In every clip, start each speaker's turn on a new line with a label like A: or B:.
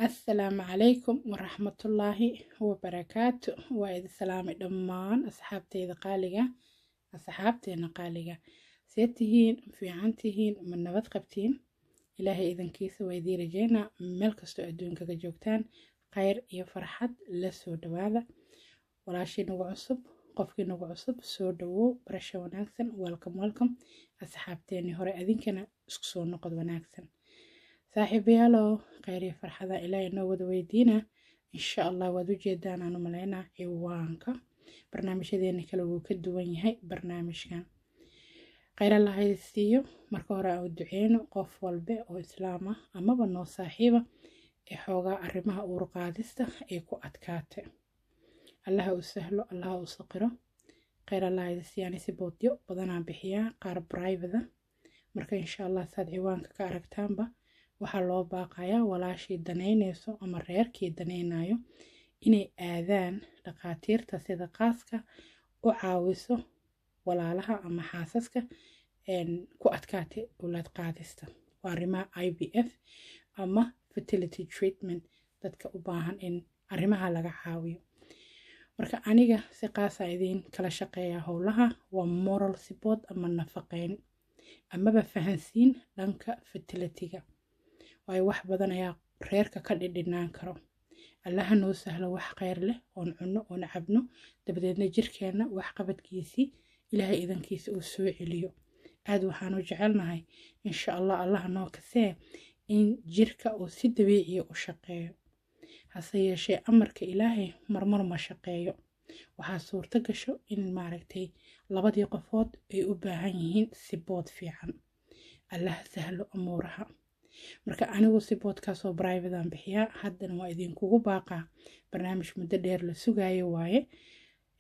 A: Assalaamu calaykum waraxmatullaahi wabarakaatu. Waa idin salaamay dhammaan asxaabteyda qaaliga, asxaabteena qaaliga. See tihiin? Fiican tihiin? Ma nabad qabtiin? Ilaahay idankiisa waa idiin rajeynaa meel kastoo adduunka ka joogtaan khayr iyo farxad. La soo dhawaada walaashii nagu cusub, qofkii nagu cusub, soo dhawow, barasho wanaagsan, welcome, welcome. Asxaabteenii hore, adinkana isku soo noqod wanaagsan. Saaxiibayaalow, khayr iyo farxada Ilaahay noo wada weydiina, insha Allah. Waad ujeedaan aan u malaynaa ciwaanka, barnaamijyadeena kale wuu ka duwan yahay barnaamijkan. Khayr Allah idin siiyo. Marka hore aan u duceyno qof walbe oo islaam ah amaba noo saaxiiba ee xoogaa arrimaha uur qaadista ay ku adkaatay. Allaha u sahlo, Allaha u saqiro. Khayr Allah idin siiyo. Si boodyo badanaan bixiyaa, qaar private. Marka insha Allah, saad ciwaanka ka aragtaanba, waxaa loo baaqayaa walaashii danaynayso ama reerkii danaynayo inay aadaan dhaqaatiirta sida qaaska u caawiso walaalaha ama xaasaska ku adkaatay owlaad qaadista. Waa arrimaha IVF ama fertility treatment, dadka u baahan in arrimaha laga caawiyo. Marka aniga si qaasa idiin kala shaqeeya howlaha waa moral support ama nafaqeyn amaba fahansiin dhanka fertilityga, waayo wax badan ayaa reerka ka dhidhinaan karo. Allaha noo sahlo wax khayr leh oon cunno oon cabno, dabadeedna jirkeenna wax qabadkiisii Ilaahay idankiisa uu soo celiyo. Aad waxaan u jecelnahay, insha Allah, Allaha noo kasee, in jirka uu si dabiiciya u shaqeeyo. Hase yeeshee amarka Ilaahay marmar ma shaqeeyo. Waxaa suurto gasho in maaragtay labadii qofood ay u baahan yihiin support fiican. Allaha sahlo amuuraha. Marka anigu supportkaasoo private aan bixiyaa, haddana waa idinkugu baaqaa. Barnaamij muddo dheer la sugayo waaye,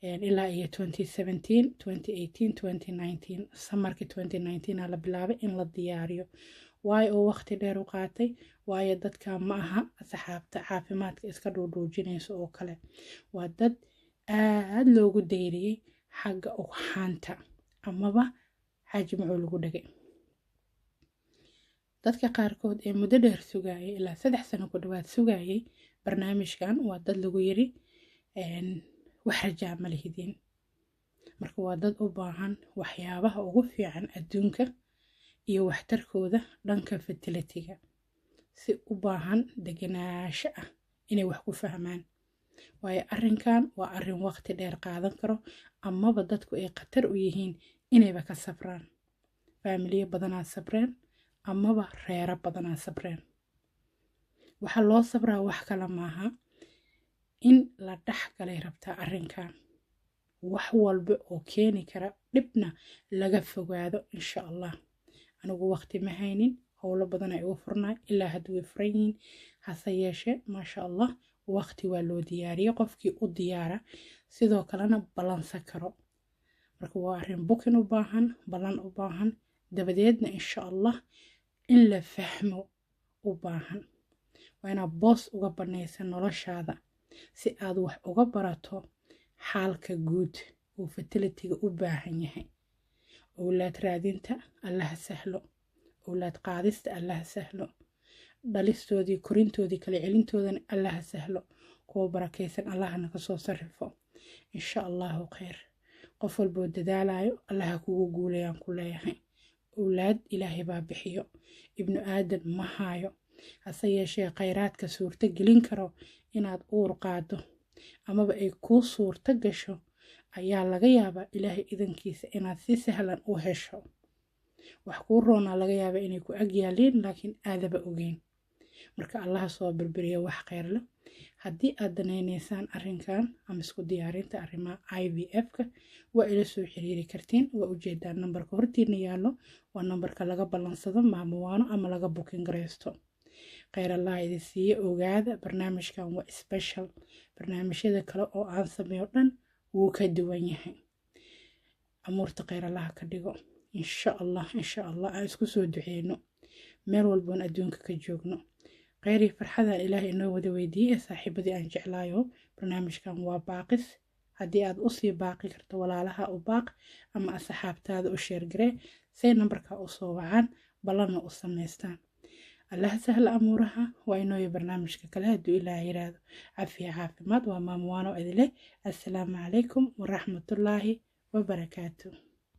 A: ilaa iyo 2017, 2018, 2019. Samarkii 2019 aa la bilaabay in la diyaariyo. Waayo oo waqti dheer u qaatay? Waayo dadka ma aha asxaabta caafimaadka iska dhuudhuujinaysa oo kale. Waa dad aad loogu dayriyey xagga ugxaanta amaba xaaji mucuu lagu dhagay. Dadka qaarkood ee muddo dheer sugayay, ilaa 3 sano ku dhawaad sugayay barnaamijkan, waa dad lagu yiri wax rajaa ma lihidin. Marka waa dad u baahan waxyaabaha ugu fiican adduunka iyo waxtarkooda dhanka fertilityga, si u baahan degenaansho ah inay wax ku fahmaan, waayo arrinkan waa arrin waqti dheer qaadan karo amaba dadku ay khatar u yihiin inayba ka sabraan. Faamiliyo badanaa sabreen amaba reero badanaa sabreen. Waxaa loo sabraa wax kale maaha, in la dhex galay rabtaa arrinkan, wax walba oo keeni kara dhibna laga fogaado, insha Allah. Anigu waqti ma haynin, howlo badan ay ugu furnaa, ilaa hadda way furan yihiin. Hase yeeshee, maasha Allah, waqti waa loo diyaariyey qofkii u diyaara, sidoo kalena ballansan karo. Marka waa arrin booking u baahan, ballan u baahan, dabadeedna insha Allah in la fahmo u baahan. Waa inaad boos uga banaysa noloshaada si aad wax uga barato xaalka guud uu fertilityga u baahan yahay. Owlaad raadinta Allaha sahlo, owlaad qaadista Allaha sahlo, dhalistoodii, korintoodii, kala celintoodana Allaha sahlo, kuwa barakaysan Allaha naga soo sarrifo, insha Allahu khayr. Qof walboo dadaalayo Allaha kugu guulayaan ku leeyahay. Owlaad Ilaahay baa bixiyo, ibnu aadan ma haayo. Hase yeeshee khayraadka suurto gelin karo inaad uur qaado amaba ay kuu suurto gasho ayaa laga yaabaa Ilaahay idankiisa inaad si sahlan u hesho. Wax kuu roonaa laga yaabaa inay ku ag yaaliin, laakiin aadaba ogeyn. Marka Allaha soo birbiriyo wax khayr leh. Haddii aad danaynaysaan arrinkan ama isku diyaarinta arrimaha IVF-ka, waa ila soo xiriiri kartiin. Waa ujeedaan nambarka hortiina yaallo, waa nambarka laga ballansado maamuwaano ama laga booking garaysto. Khayr Allah idin siiye. Ogaada, barnaamijkan waa special, barnaamijyada kale oo aan sameeyo dhan wuu ka duwan yahay. Amuurta khayr Allah ka dhigo, insha Allah. Insha Allah aan isku soo duceyno meel walboon adduunka ka joogno. Khayr iyo farxadaan Ilaahay inoo wada weydiiyey. Ee saaxiibadii aan jeclaayo, barnaamijkan waa baaqis. Haddii aad usii baaqi karto walaalaha, u baaq ama asxaabtaada u share garee say nambarka usoo wacaan, ballanna u samaystaan. Allaha sahla amuuraha. Waa inooyo barnaamijka kale hadduu Ilaah yiraahdo. Cafiya caafimaad. Waa Maamuwaano idile. Assalaamu calaykum waraxmatullaahi wabarakaatu.